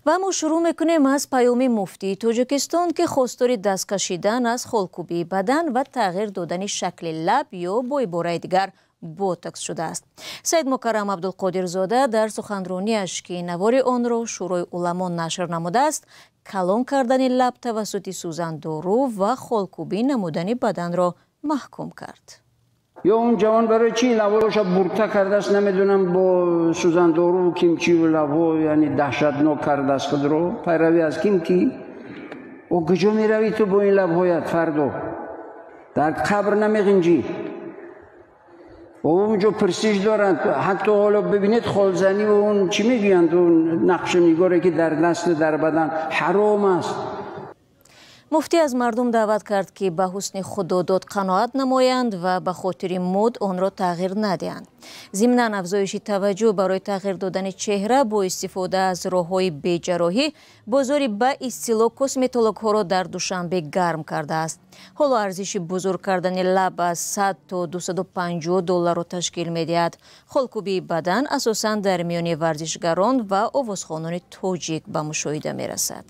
Ва мо шурӯъ мекунем аз паёми муфтии Тоҷикистон, ки хостори даст кашидан аз холкӯбии бадан ва тағйир додани шакли лаб ё бо ибораи дигар ботокс шудааст. Саид Мукаррам Абдулқодирзода дар суханронияш, ки навори онро Шӯрои уламо нашр намудааст, калон кардани лаб тавассути сӯзандору ва холкӯбӣ намудани баданро маҳкум кард. Ё он ҷавон барои чӣ лабҳояшро бурта кардааст, намедонам, бо сӯзандору кимчиву лабҳо, яъне даҳшатнок кардааст худро, пайравӣ аз ким ки? О, куҷо меравӣ ту бо ин лабҳоят? Фардо дар қабр намеғинҷӣ? Онҷо пурсиш доранд. Ҳатто ҳоло бибинед, холзанӣ ва он чӣ мегӯянд, он нақшу нигоре, ки дар дасту дар бадан, ҳаром аст. Муфтӣ аз мардум даъват кард, ки ба ҳусни худодод қаноат намоянд ва ба хотири мод онро тағйир надиҳанд. Зимнан, афзоиши таваҷҷӯҳ барои тағйир додани чеҳра бо истифода аз роҳҳои беҷарроҳӣ бозори ба истилоҳ косметологҳоро дар Душанбе гарм кардааст. Ҳоло арзиши бузург кардани лаб аз 100 то 250 долларро ташкил медиҳад. Холкӯбии бадан асосан дар миёни варзишгарон ва овозхонони тоҷик ба мушоҳида мерасад.